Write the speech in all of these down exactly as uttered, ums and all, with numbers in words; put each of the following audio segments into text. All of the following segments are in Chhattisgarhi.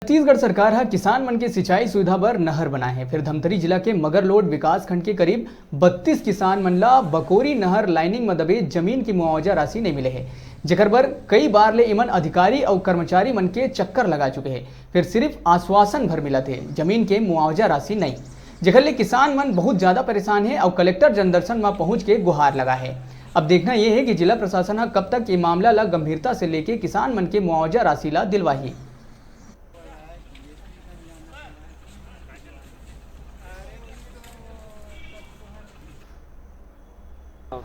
छत्तीसगढ़ सरकार ह किसान मन के सिंचाई सुविधा बर नहर बनाए हे, फिर धमतरी जिला के मगरलोड विकासखंड के करीब बत्तीस किसान मन ला बकोरी नहर लाइनिंग म दबे जमीन के मुआवजा राशि नइ मिले हे, जेकर बर कई बार ले इमन अधिकारी अउ कर्मचारी मन के चक्कर लगा चुके हे, फिर सिर्फ आश्वासन भर मिलत हे, जमीन के मुआवजा राशि नइ, जेकर ले किसान मन बहुत ज्यादा परेशान हे अउ कलेक्टर जनदर्शन म पहुंच के गुहार लगा हे। अब देखना ये हे कि जिला प्रशासन ह कब तक ये मामला ला गंभीरता से लेके किसान मन के मुआवजा राशि ला दिलवाही।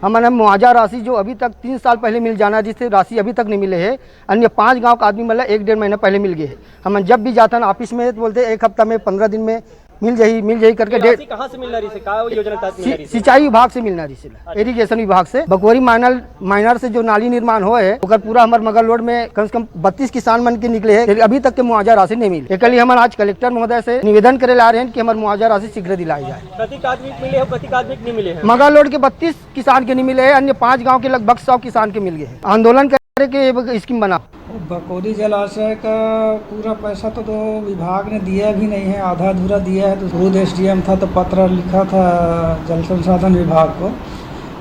हमन ह मुआवजा राशि जो अभी तक तीन साल पहले मिल जाना, जिससे राशि अभी तक नहीं मिले है। अन्य पांच गांव का आदमी मतलब एक डेढ़ महीना पहले मिल गए है। हमन जब भी जाथन ऑफिस में तो बोलते एक हफ्ता में, पंद्रह दिन में मिल जाही, मिल जाही करके ये डेढ़ राशि कहाँ से मिलना रही से, का योजना के तहत मिलना रही से? सिंचाई विभाग से मिलना रही से, इरिगेशन विभाग से। बकोरी माइनर माइनर से जो नाली निर्माण होए है, ओकर पूरा हमर मगरलोड में कम से कम बत्तीस किसान मन के निकले है, लेकिन अभी तक के मुआवजा राशि नहीं मिली। एकर लिए हमन आज कलेक्टर महोदय से निवेदन करे ला आ रहे हैं कि हमर मुआवजा राशि शीघ्र दिलाई जाए। कतिक आदमी के मिले हो, कतिक आदमी के नहीं मिले हैं? मगरलोड के बत्तीस किसान के नहीं मिले है, अन्य पांच गांव के लगभग सौ किसान के मिल गए हैं। आंदोलन करे के एगो स्कीम बना। बकोरी जलाशय का पूरा पैसा तो, तो विभाग ने दिया भी नहीं है, आधा अधूरा दिया है। तो खुद एसडीएम था तो पत्र लिखा था जल संसाधन विभाग को,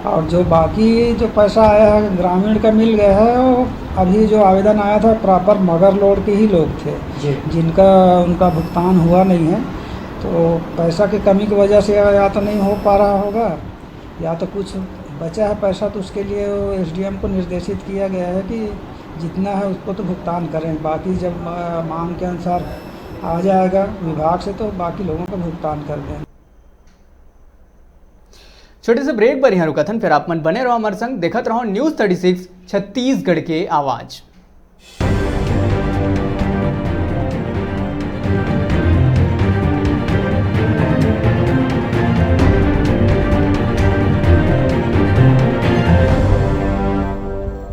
और जो बाकी जो पैसा आया है ग्रामीण का मिल गया है। वो अभी जो आवेदन आया था प्रॉपर मगरलोड के ही लोग थे, जी। जिनका उनका भुगतान हुआ नहीं है। तो पैसा की कमी की वजह से या तो नहीं हो पा रहा होगा, या तो कुछ बचा है पैसा, तो उसके लिए एसडीएम को निर्देशित किया गया है कि जितना है उसको तो भुगतान करें, बाकी जब अ, मांग के अनुसार आ जाएगा विभाग से तो बाकी लोगों का भुगतान कर देंगे। छोटे से ब्रेक बर यहाँ रुकथन, फिर आप मन बने रहो हमारे संग, देखत रहो न्यूज थर्टी सिक्स छत्तीसगढ़ के आवाज।